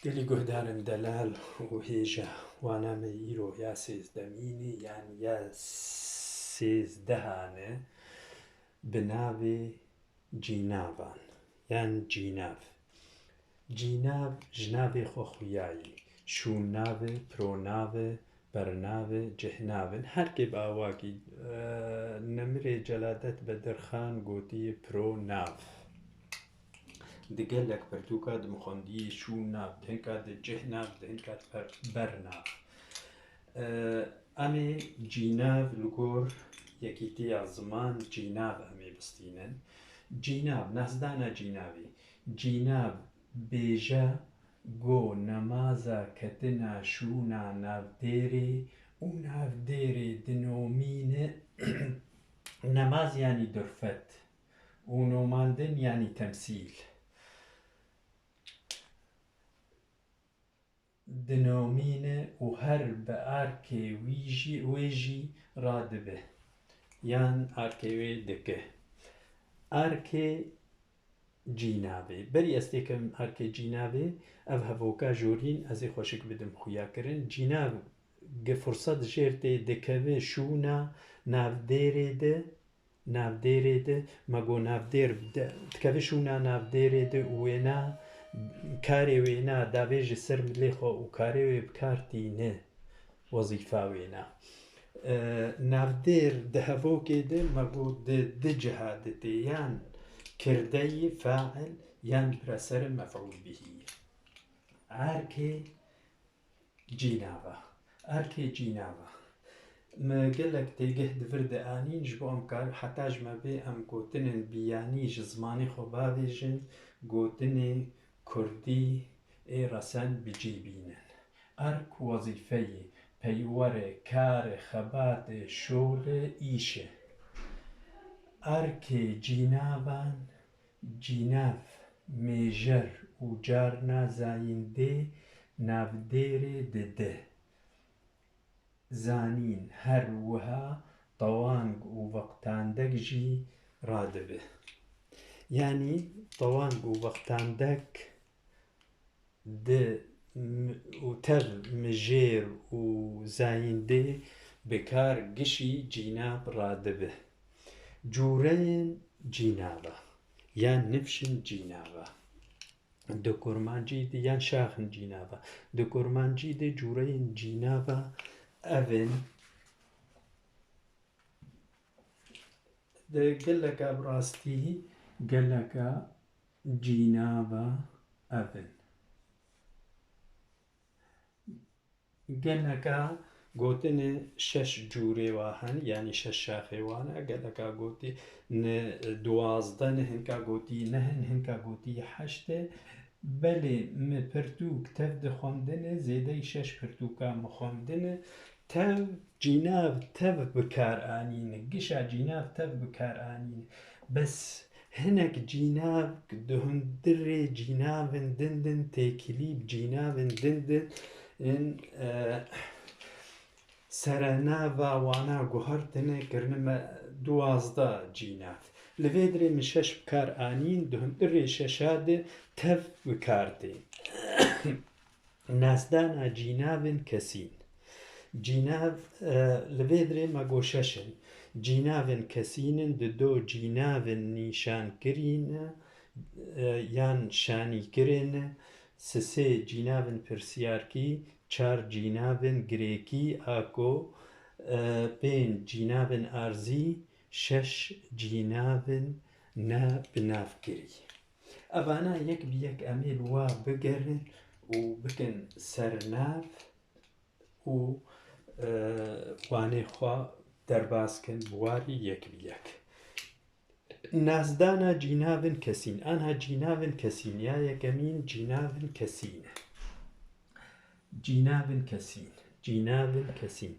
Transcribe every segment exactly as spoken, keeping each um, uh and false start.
Gelî guhdarên delal û hêja, wana me îro ya sêzdemînê yan ya sêzdehan e, bi navê cînavan yan cînav. Cînav ji navê xwe xuyayî, şûnnav e, pironnav e, bernav e, cihnav in. Her kê bi awakî, e, Nemirê Celadet Bedirxan gotiye pironnav. Di gelek pirtûka dimixwendiyê şûnnav, di hinka di cihnav, di hinka di per-, bernav. E, em ê cînav li gor yekîtiya ziman cînav em ê bistînin. Cînav, nasdana cînavî. Cînav bêje go nemaza ketina şûna navdêrê û navdêrê dinomîne nemaz yanî durfet û nomandin yanî temsîl. Dinomîne û her bi arkê wî jî, wê jî radibe yan arkê wê dike. Arkê cînavê. Berî ez têkevim arkê cînavê, ev hevoka jorîn ez ê xweşik bidim xuya kirin. Cînav gi furset jêr tê dikeve şûna navdêrê de, navdêrê de, me got navdêr de, dikeve şûna navdêrê de û wêna karê wêna davêje ser milê xwe û karê wê bi kar tîne, wezîfa wêna. E, navdêr di hevokê de me got di, di ciha de tê, yan kirdeyî fail yan bira ser mef'ûl bihî. Erkê cînava. Erkê cînava. Me gelek têgeh di vir de anîn, ji bo em kar, heta ji me bê em gotinên biyanî ji zimanê xwe bavêjin, gotinê kurdî ê resen bi cî bînin. Erk wezîfeyê, peywere, kare, xebate, şole, îşe. Erkê cînavan, cînav, mêjer û carna zayîndê navdêrê dide. Zanîn her wiha tewang û veqtandek jî radibe. Yanî tewang û veqtandek di m-, û tev mijêr û zayîndê bi kar gişî cînav radibe. Cûreyên cînava yan nifşên cînava. Di kurmancî de yan şaxên cînava. Di kurmancî de cûreyên cînava ev in. Di geleka bi rastî geleka cînava ev in. Geleka gotinê şeş cûrê wa hene, yanî şeş şaxê wan e. Geleka gotî ne duwazdeh ne, hinka gotî neh in, hinka gotî heşt e. Belê min pirtûk tev dixwendine, zêdeyî şeş pirtûka min xwendine. Tev, cînav tev bi kar anîne, gişa cînav tev bi kar anîne. Bes hinek cînav di hundirê cînavên din din têkilî bi cînavên din din in, e, serenava wana guhertine kirine me duwazdeh cînav. Li vê dirê min şeş bi kar anîn, di hundirê şeşa de tev bi kar tê. Nasdana cînavên kesîn. Cînav, e, li vê dirê me got şeş in. Cînavên kesîn in, di do cînavên nîşankirî ne, e, yan şanîkirê ne, sisê cînavên pirsiyarkî, çar cînavên girêkî, ako, e, pênc cînavên arzî, şeş cînavên ne binavkirî. Evana yek bi yek em ê li wa bigerin û bikin sernav û, e, wanê xwe derbas kin bi warî yek bi yek. Nasdana cînavên kesîn. Anha cînavên kesîn ya yekemîn cînavên kesîn e. Cînavên kesîn. Cînavên kesîn.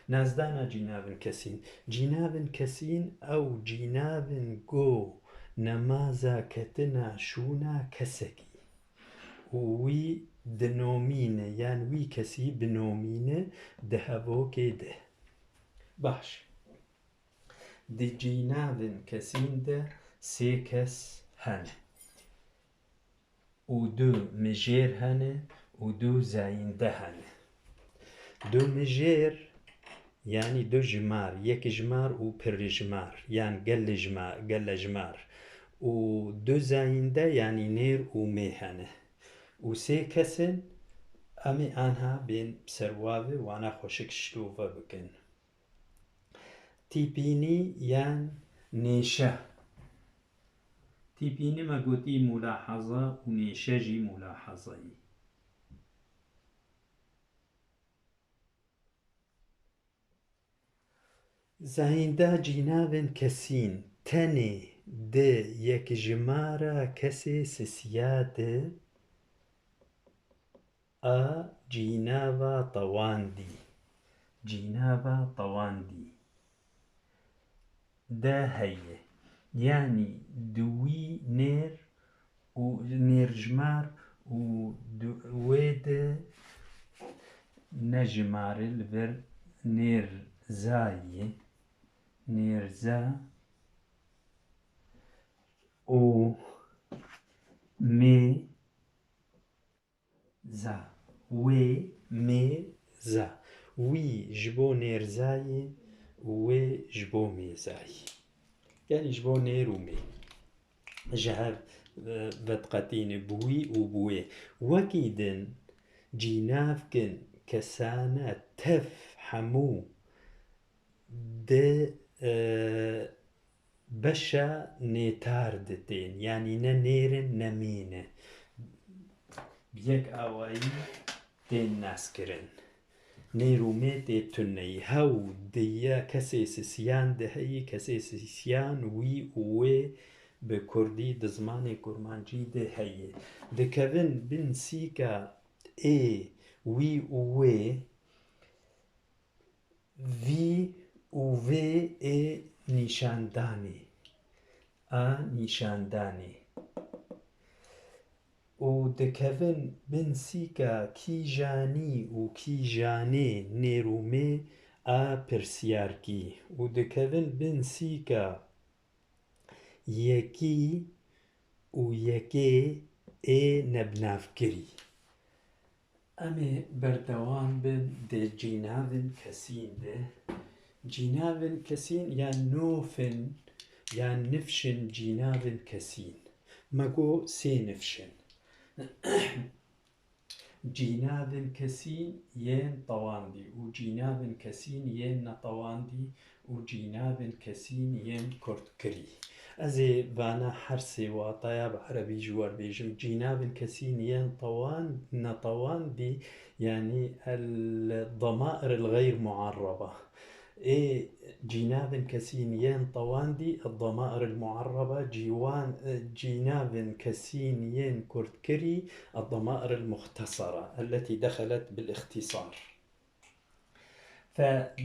Nasdana cînavên kesîn. Cînavên kesîn ew cînavên go nemaza ketina şûna kesekî û wî dinomîne yan wî kesî binomîne di hevokê de. Baş. Di cînavên kesîn de sê kes hene û du mijêr hene û du zayînde hene. Du mijêr, yanî du jimar, yekjimar û pirijimar, yan gelejma-, gelejmar. Û du zayînde, yanî nêr û mê hene. Û sê kes in, em ê anha bên ser wavê wana xweşik şilove bikin. Tîpînî yan nêşe. Tîpînî me gotî mulahaza û nêşe jî mulahazayî. Zayînda cînavên kesîn tenê di yekjimara kesê sisiya de a cînava tewandî, cînava tewandî de heye. Yanî di wî nêr û nêrjimar û di wê de ne jimare li vir nêrza ye, nêrza û mê za. Wê mê za. Wî ji bo nêrza ye û wê ji bo mêza ye. Yanî ji bo nêr û mê. Ji hev, e, vediqetîne bi wî û bi wê. Wekî din cînavkin kesane tev hemû di, e, beşa nêtar de tên, yanî ne nêr in ne mê ne. Bi yek awayî tên naskirin. Nêr û mê tê tuneyî. Hew di ya kesê sisiyan de heyî, kesê sisiyan wî û wê bi kurdî di zimanê kurmancî de heyî. Dikevin bin sîka ê, wî û wê, vî û vê ê nîşandanê, a nîşandanê. Û dikevin bin sîka kîjanî û kîjanê nêr û mê a pirsiyarkî. Û dikevin bin sîka yekî û yekê ê nebnavkirî. Em ê berdewam bin di cînavên kesîn de. Cînavên kesîn yan nofin yan nifşin cînavên kesîn. Me got sê nifşin. Cînavên kesîn yên tewandî û cînavên kesîn yên netewandî û cînavên kesîn yên kurtkirî. Ez ê vana her sê wataya bi erebî ji we re bêjim. Cînavên kesîn yên tewan-, netewandî, yanî el-demair el-xeyr muarreba. Ê cînavên kesîn yên tewandî, ed-demair el-muarreba, cîwan, cînavên kesîn yên kurtkirî, ed-demair el-muxtesera, elletî dexelet bil-îxtîsar. Fe,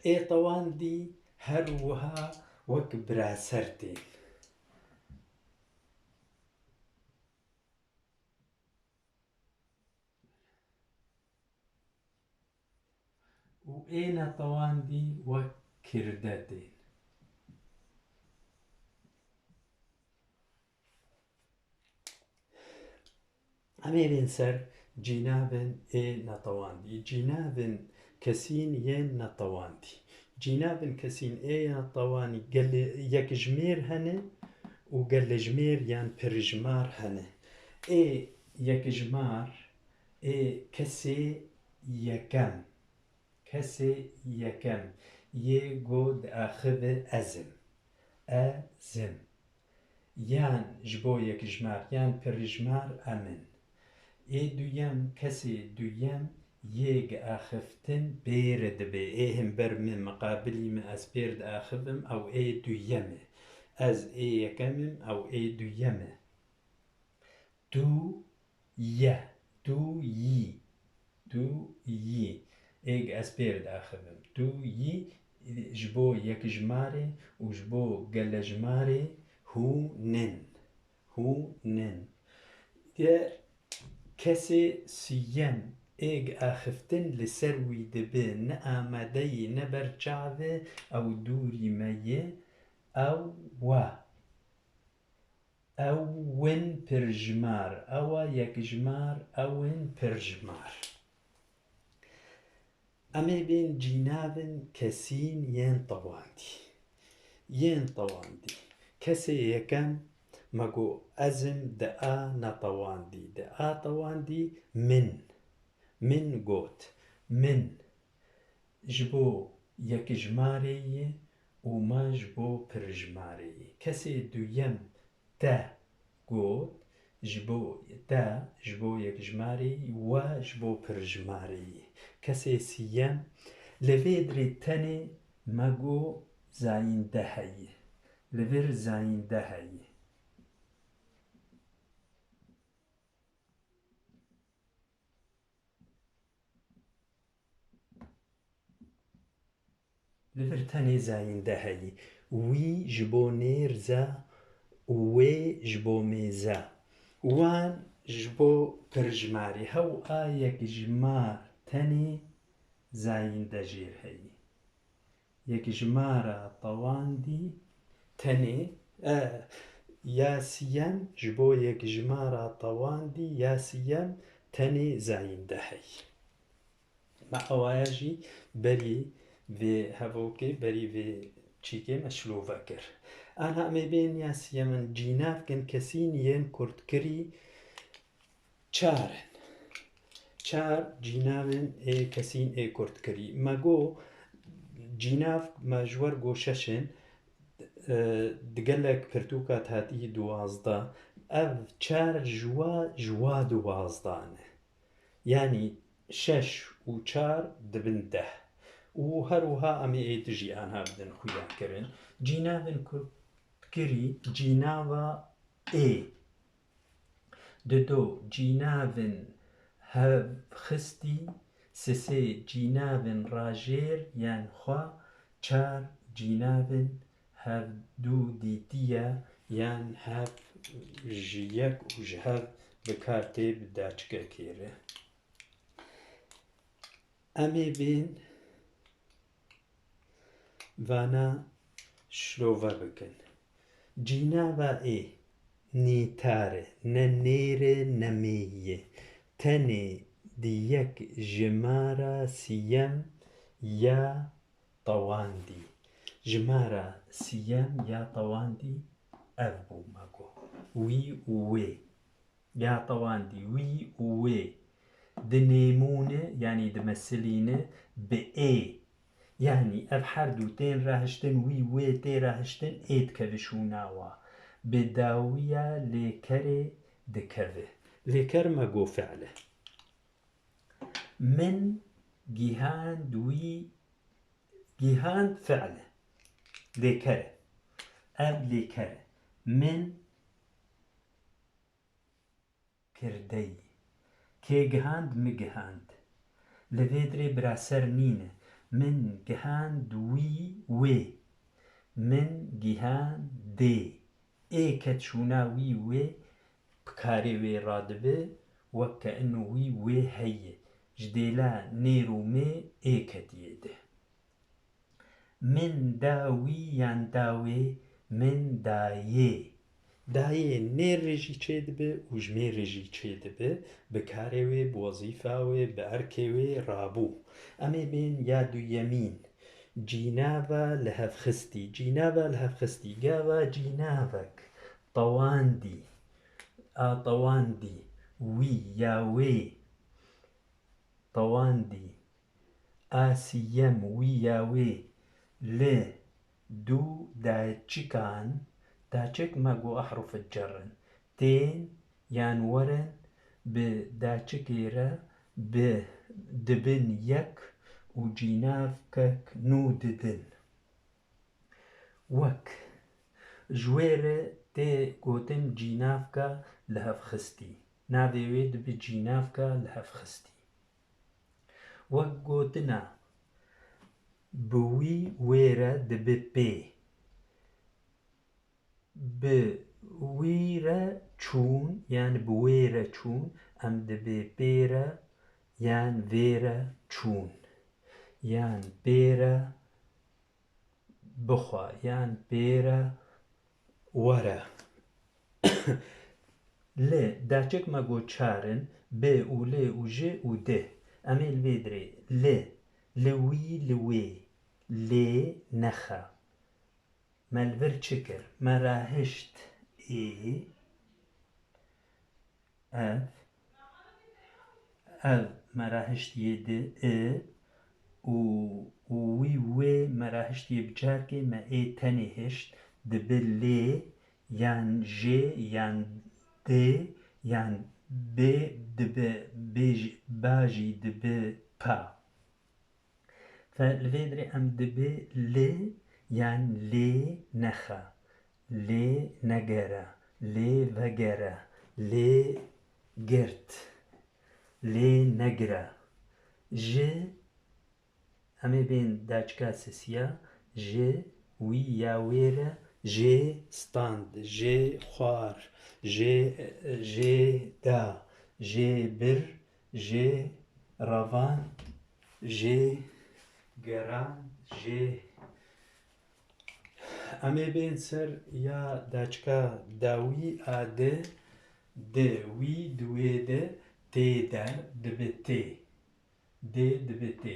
ê tewandî her wiha wek biraser tên. Û ê netewandî wek kirde tên. Em ê bên ser cînavên ê netewandî. Cînavên kesîn yên netewandî. Cînavên kesîn ê netewandî gelê yekjimêr hene û gelejimêr yan pirijimar hene. Ê yekjimar ê kesê yekem. Kesê yekem yê ku diaxive ez im. Ez im. Yan ji bo yekjimar yan pirijimar em in. Ê duyem, kesê duyem yê giaxiftin bêre dibe. Ê himber min, miqabilî min, ez pêr diaxivim, ew ê duyem e. Ez ê yekem im, ew ê duyem e. Tu ye, tu yî, tu yî. Êg ez pêr diaxivim. Tu yî ji bo yekjimarê û ji bo gelejmarê hûn in. Hûn in. Diğer kesê siyem êg axiftin li ser wî dibe, ne amadeyî, ne ber çav e, ew dûrî me ye, ew wa. Ewin pirjimar. Ewa yekjimar, ewin pirjimar. Em ê bên cînavên kesîn yên tewandî. Yên tewandî. Kesê yekem me got ez im, di a netewandî. Di a tewandî min. Min got. Min. Ji bo yekjmarê yê û ma ji bo pirjmarê yê. Kesê duyem te got, ji bo te, ji bo yekjmarê yî, we ji bo pirjmarê yî. Kesê siyem, li vê dirê tenê me got zayînde heye. Li vir zayînde heye. Li vir tenê zayînde heyî. Wî ji bo nêr ze û wê ji bo mêze. Wan ji bo pirjmarî. Hew a yekjimar tenê zayînde jêr heyî. Yekjimara tewandî tenê, e, ya siyem ji bo yekjimara tewandî ya siyem tenê zayînde heyî. Me awaya jî berî vê hevokê, berî vê çîkê me şilove kir. Ana em ê bên ya siyemin, cînavkin kesîn yên kurtkirî çar in. Çar cînavên ê kesîn ê kurtkirî. Me got cînav, me ji we re got şeş in, e, di gelek pirtûka hatî duwazdeh. Ev çar ji wa, ji wa duwazdan e. Yanî şeş û çar dibin deh. Û her wiha em ê êdî jî anha bidin xuyakirin. Cînavên kurtkirî, cînava ê. Dido cînavên hevxistî, sisê cînavên rajêr yên xwe, çar cînavên hevdûdîtiye yên hev ji yek û ji hev bi kar tê bi daçikekê re. Em ê bên vana şilove bikin. Cînava ê nîtar e, ne nêr e, ne mêyî ye. Tenê di yek jimara siyem ya tewandî. Jimara siyem ya tewandî ev bû, me got. Wî û wê. Ya tewandî, wî û wê. Dinêmûne, yanî dimesilîne, bi ê. Yanî ev her du tên re hiştin, wî, wê tê re hiştin, ê dikeve şûna wa. Bi dawiya lêkerê dikeve. Lêker me got fiil e. Min gihand, wî gihand fiil e. Lêker e. Ev lêker e. Min kirdeyî. Kê gihand, mi gihand. Li vê dirê biraser nîne. Min gihand, wî, wê. Min gihand, dê. Ê ket şûna wî, wê, bi karê wê radibe, wek ke ino wî, wê heye. Ji dêla nêr û mê ê ketiye di. Min da wî yan da wê, min dayê. Dayê nêr re jî çêdibe û ji mê re jî çêdibe, bi karê wê, bi wezîfa wê, bi erkê wê rabû. Em ê bên ya duyemîn. Cînava lihevxistî. Cînava lihevxistî. Gava cînavek tewandî. A tewandî. Wî ya wê. Tewandî. A siyem, wî ya wê, li du daçikan, daçik me got ehrûf cer in, tên yan werin bi daçikê re bi dibin yek û cînavkek nû didin. Wek, ji wê re tê gotin cînavka lihevxistî. Navê wê dibe cînavka lihevxistî. Wek gotina, bi wî wê re dibe pê. Bi wî re çûn, yan bi wê re çûn, em dibê pê re, yan vê re çûn. Yan pê re bixwe, yan pê re were. Li, daçik me got çar in, bi û li û ji û di. Em ê li vê dirê. Li, li wî, li wê, lê, nexe. Me li vir çi kir? Me rahişt ê, ev, ev me rahişt yê di, i, û, û wî, wê me rahişt yê bi carkê, me ê tenê hişt, dibi lê, yan jê, yan dê, yan bê, dibi bê jî, ba jî dibi pa. Fe li vê dirê em dibê li yan lê nexe, lê negere, lê vegere, lê girt, lê negire. Ji, em ê bên daçika sisiya, ji, wî ya wê re, jê stand, jê xwar, jê, jê da, jê bir, jê revan, jê geran, jê. Em ê bên ser ya daçika dawî a di, di wî, di wê de, tê de, dibi tê. Dê, dibi tê.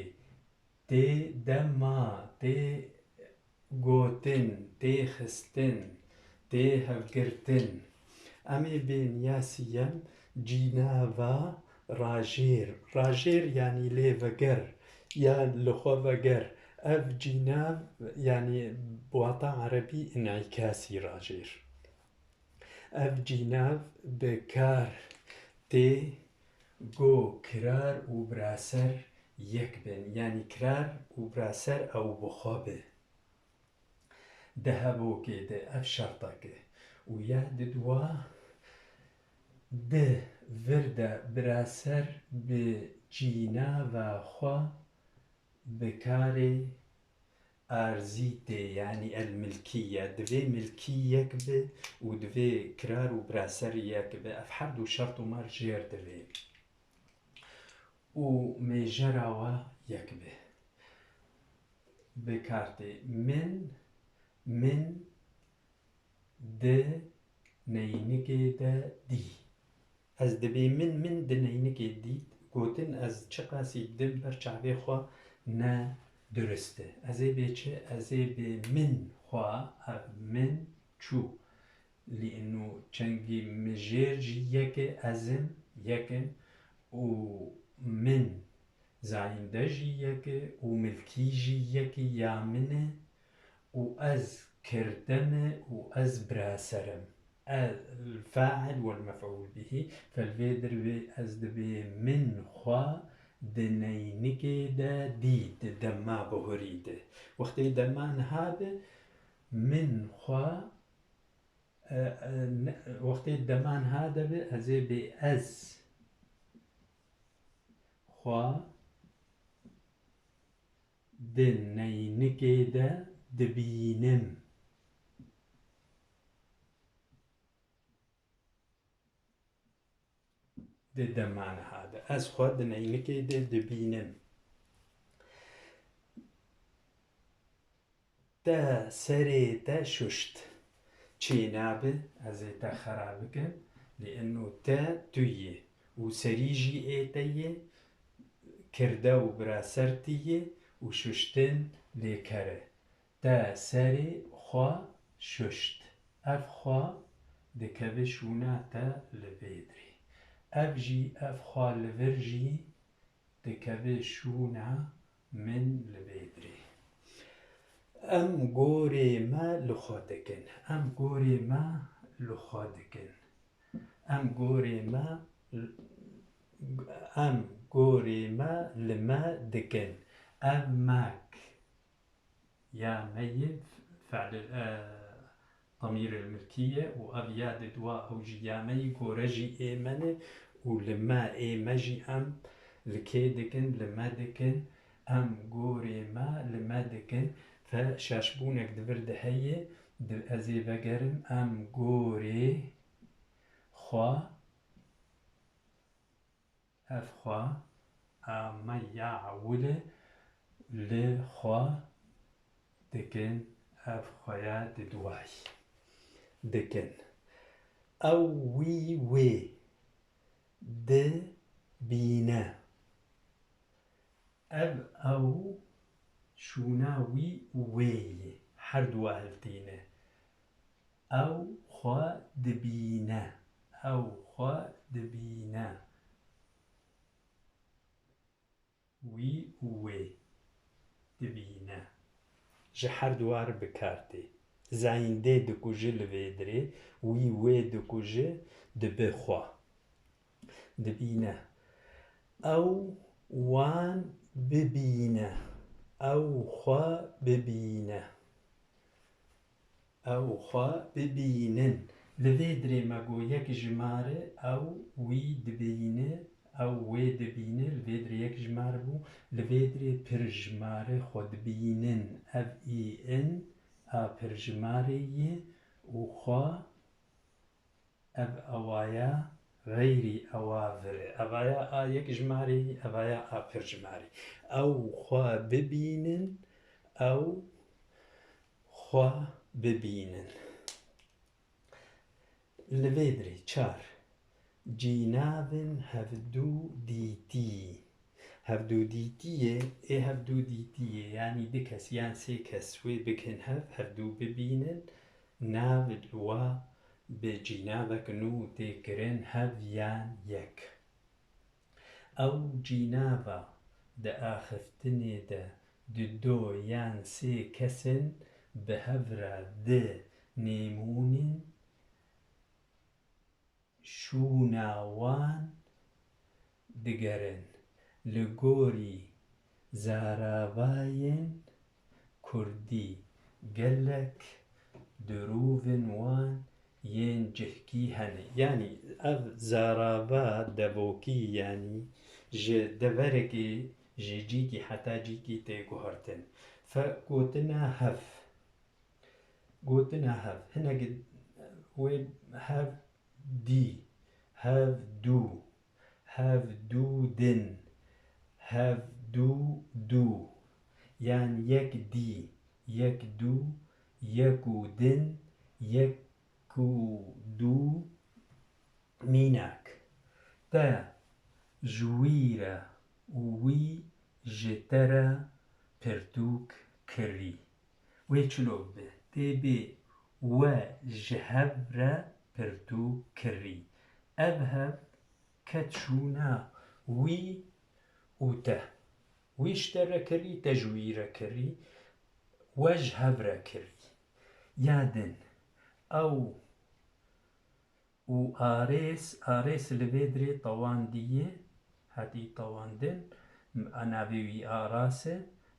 Tê dema, tê gotin, tê xistin, tê hevgirtin. Em ê bên ya siyem, cînava rajêr. Rajêr yanî lê veger, ya li xwe veger. Ev cînav, yanî bi wata erebî înîkasî rajêr. Ev cînav bi kar tê go kirar û biraser yek bin, yanî kirar û biraser ew bi xwe bi. Di hevokê de ev şertek e û ya di dua di vir de biraser bi cînava xwe bi karê arzî tê, yanî el milkî ye. Divê milkî yek bi û divê kirar û biraser yek bi. Ev her du şert û mar jêr divê. Û mêjera wa yek bi. Bi kar tê. Min, min di neynikê de dî. Ez dibê min, min di neynikê dît. Gotin ez çiqasî bidim ber çavê xwe ne durist e. Ez ê bê çi? Ez ê bê min xwe, ev min çû. Lî inu çengî mijêr jî yek e, ez im, yek im û min zayînde jî yek e û milkî jî yek e ya min e û ez kirde me û ez biraser im. El fail wel mef'ul bihî, fel vê dirvê ez dibê min xwe di neynikê de dî, di dema bihurî de. Wextê dema niha be, min xwe, e, e, ne, wextê dema niha de be, ez ê bê ez xwe di neynikê de dibînim. Di dema niha de. Ez xwe di neynikê de dibînim. Te serê te şuşt. Çênabe ez ê te xera bikim, lê ino te tu yî û serî jî ê te yê, kirde û biraser tu yî û şuştin lê ker e. Te serê xwe şuşt. Ev xwe dikeve şûna te li vê dirê. Ev jî, ev xwe li vir jî dikeve şûna min li vê dirê. Em gorê me li xwe dikin. Em gorê me li xwe dikin. Em gorê me, em gorê me li me dikin. Ev mek. Ya me yê fe'l, e, demîr el milkî ye û ev ya di dua ew jî ya me yî gore jî ê me ne û li me, ê me jî em li kê dikin, li me dikin, em gorê me li me dikin. Fe şaşbûnek di vir de heye, di, ez ê vegerim, em gorê xwe Ev xwe a me ya ewil e, li xwe dikin, ev xweya di duwayî dikin. Ew wî wê dibîne. Ev ew şûna wî û wê yê. Her duwa hiltîne. Ew xwe dibîne. Ew xwe dibîne. Wî û wê dibîne. Ji her duwar bi kar tê. Zayîndê dikuje li vê dirê, wî wê dikuje dibe xwe. Dibîne. Ew wan bibîne. Ew xwe bibîne. Ew xwe bibînin. Li vê dirê me got yek jimare, ew wî dibîne, ew wê dibîne, li vê dirê yek jimare bû, li vê dirê pir jimare xwe dibînin. Ev î in a pir jimarê ye û xwe ev ewaya xeyrî ewa vir e. Evaya a yek jimarê ye, evaya a pir jimarê. Ew xwe bibînin, ew xwe bibînin. Li vê dirê çar. Cînavên hevdû dîtî. Hevdû dîtiyê, ê hevdû dîtiyê, yanî du kes yan sê kes wê bikin hev, hevdû bibînin, nav wa bi cînavek nû tê kirin, hev yan yek. Ew cînava di axiftinê de di do yan sê kesin bi hev re di nêmûnên şûna wan digerin. Li gorî zaravayên kurdî gelek dirûvên wan yên cihkî hene. Yanî ev zarava devokî, yanî ji deverekê, ji cîkî heta cîkî tê guhertin. Fe gotina hev. Gotina hev. Hinek wê hev dî, hev dû, hev dû din, hev dû dû. Yan yek dî, yek dû, yek û din, yek û dû. Mînak. Te ji wî re û wî ji te re pirtûk kirî. Wê çilo bibe? Tê bê we ji hev re pirtûk kirî. Ev hev ket şûna wî û te. Wî ji te re kirî, te ji wî re kirî, we ji hev re kirî. Ya din, ew û Arês, Arês li vê dirê tewandiye, hatî tewandin, a navê wî Aras e,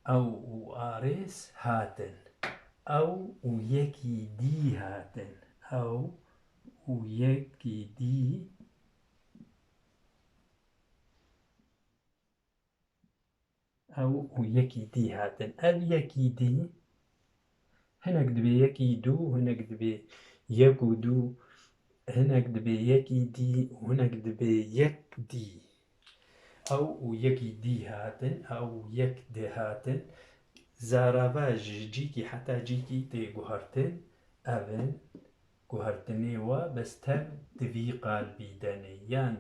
ew û Arês hatin. Ew û yekî dî hatin. Ew û yekî dî Ew û yekî dî hatin. Ev yekî dî hinek dibê yekî dû, hinek dibê yek û dû, hinek dibê yekî dî û hinek dibê yek dî. Ew û yekî dî hatin, ew û yek dî hatin. Zarava ji cîkî heta cîkî tê guhertin, ev in. Guhertinê we bes tev di vî qalbî de ne. Yan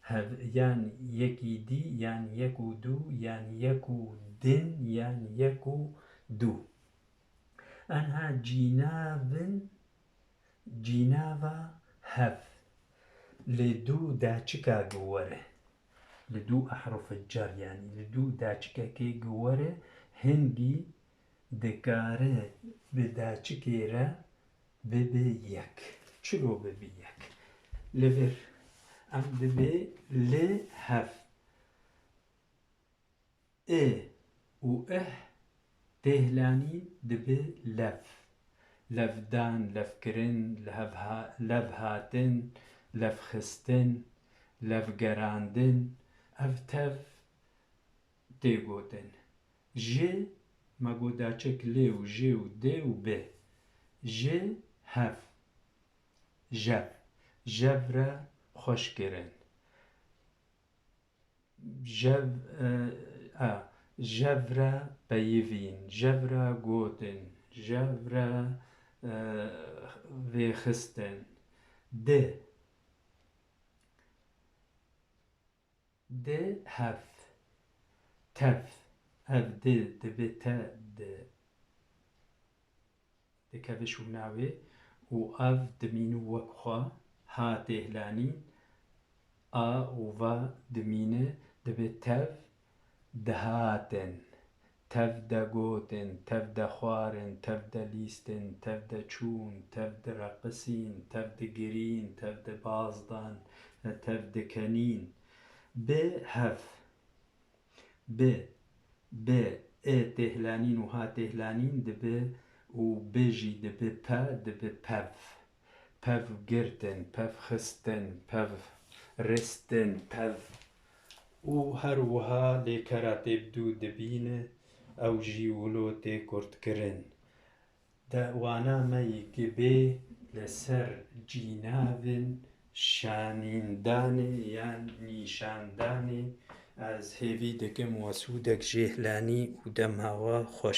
hev, yan yekî dî, yan yek û dû, yan yek û din, yan yek û dû. Enha cînavin, cînava hev. Li dû daçika gi were. Li dû ehruf cer, yanî li dû daçikekê gi were, hingî dikare bi daçikê re bibe yek. Çilo bibe yek? Li vir em dibê li hev. Ê û ih têhlanî dibe lev. Levdan, levkirin, lev ha-, lev hatin, lev xistin, lev gerandin. Ev tev tê gotin. Ji, me got daçik lê û jê û dê û bê. Ji, hev. Jev. Jev re xweş kirin. Jev, e, a, jev re peyivîn, jev re gotin, jev re, e, vêxistin. Di. Di hev. Tev. Ev di dibe te di. Dikeve şûna wê û ev dimîne wek xwe. Ha têhlanîn, a û va dimîne, dibe tev dihatin. Tev de gotin, tev de xwarin, tev de lîstin, tev de çûn, tev de reqisîn, tev de girîn, tev de bazdan, tev de kenîn. Bi hev. Bi, bi, ê têhlanîn û ha têhlanîn dibi û bi jî dibi pe, dibi pev. Pev girtin, pev xistin, pev ristin, pev. Û her wiha lêkera têbdû dibîne, ew jî wilo tê kurtkirin. De wana me yî ki bê li ser cînavên şanîndanê yan nîşandanê, ez hêvî dikim we sûdek jêhlanî û dema we xweş